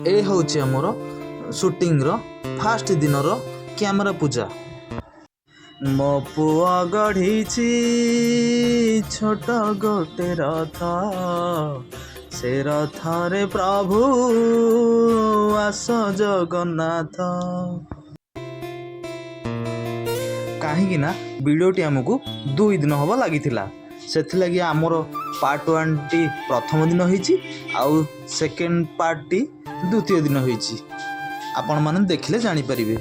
ଏ ହେଉଛି ଆମର ସୁଟିଂର ଫାଷ୍ଟ ଦିନର କ୍ୟାମେରା ପୂଜା। ମୋ ପୁଅ ଗଢ଼ିଛି ଛୋଟ ଗୋଟେ ରଥ, ସେ ରଥରେ ପ୍ରଭୁ ଆସ ଜଗନ୍ନାଥ। କାହିଁକି ନା ଭିଡ଼ିଓଟି ଆମକୁ 2 ଦିନ ହେବ ଲାଗିଥିଲା, ସେଥିଲାଗି ଆମର ପାର୍ଟ ୱାନ୍ଟି ପ୍ରଥମ ଦିନ ହେଇଛି ଆଉ ସେକେଣ୍ଡ ପାର୍ଟଟି ଦ୍ୱିତୀୟ ଦିନ ହେଇଛି। ଆପଣମାନେ ଦେଖିଲେ ଜାଣିପାରିବେ।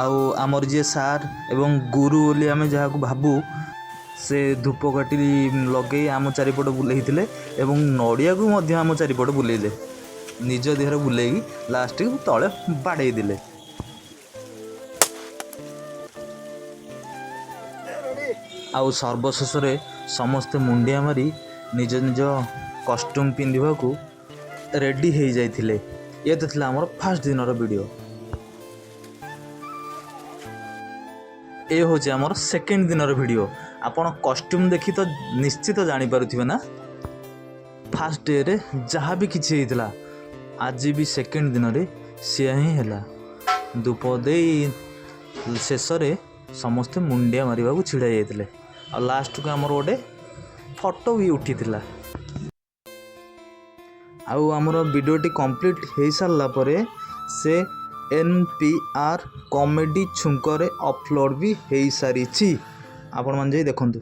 ଆଉ ଆମର ଯିଏ ସାର୍ ଏବଂ ଗୁରୁ ବୋଲି ଆମେ ଯାହାକୁ ଭାବୁ, ସେ ଧୂପକାଠି ଲଗେଇ ଆମ ଚାରିପଟ ବୁଲେଇଥିଲେ ଏବଂ ନଡ଼ିଆକୁ ମଧ୍ୟ ଆମ ଚାରିପଟ ବୁଲେଇଲେ, ନିଜ ଦେହରେ ବୁଲେଇକି ଲାଷ୍ଟକୁ ତଳେ ବାଡ଼େଇ ଦେଲେ। ଆଉ ସର୍ବଶେଷରେ ସମସ୍ତେ ମୁଣ୍ଡିଆ ମାରି ନିଜ ନିଜ କଷ୍ଟ୍ୟୁମ୍ ପିନ୍ଧିବାକୁ ରେଡ଼ି ହେଇଯାଇଥିଲେ। ଇଏ ତ ଥିଲା ଆମର ଫାଷ୍ଟ ଦିନର ଭିଡ଼ିଓ। ଏ ହେଉଛି ଆମର ସେକେଣ୍ଡ ଦିନର ଭିଡ଼ିଓ। ଆପଣ କଷ୍ଟ୍ୟୁମ୍ ଦେଖି ତ ନିଶ୍ଚିତ ଜାଣିପାରୁଥିବେ ନା? ଫାଷ୍ଟ ଡେରେ ଯାହା ବି କିଛି ହେଇଥିଲା, ଆଜି ବି ସେକେଣ୍ଡ ଦିନରେ ସେୟା ହିଁ ହେଲା। ଧୂପ ଦେଇ ଶେଷରେ ସମସ୍ତେ ମୁଣ୍ଡିଆ ମାରିବାକୁ ଛିଡ଼ା ହେଇଯାଇଥିଲେ ଆଉ ଲାଷ୍ଟକୁ ଆମର ଗୋଟେ ଫଟୋ ବି ଉଠିଥିଲା। ଆଉ ଆମର ଭିଡ଼ିଓଟି କମ୍ପ୍ଲିଟ୍ ହେଇସାରିଲା ପରେ ସେ ଏନ୍ ପି ଆର୍ କମେଡ଼ି ଛୁଙ୍କରେ ଅପଲୋଡ଼ ବି ହେଇସାରିଛି। ଆପଣମାନେ ଯାଇ ଦେଖନ୍ତୁ।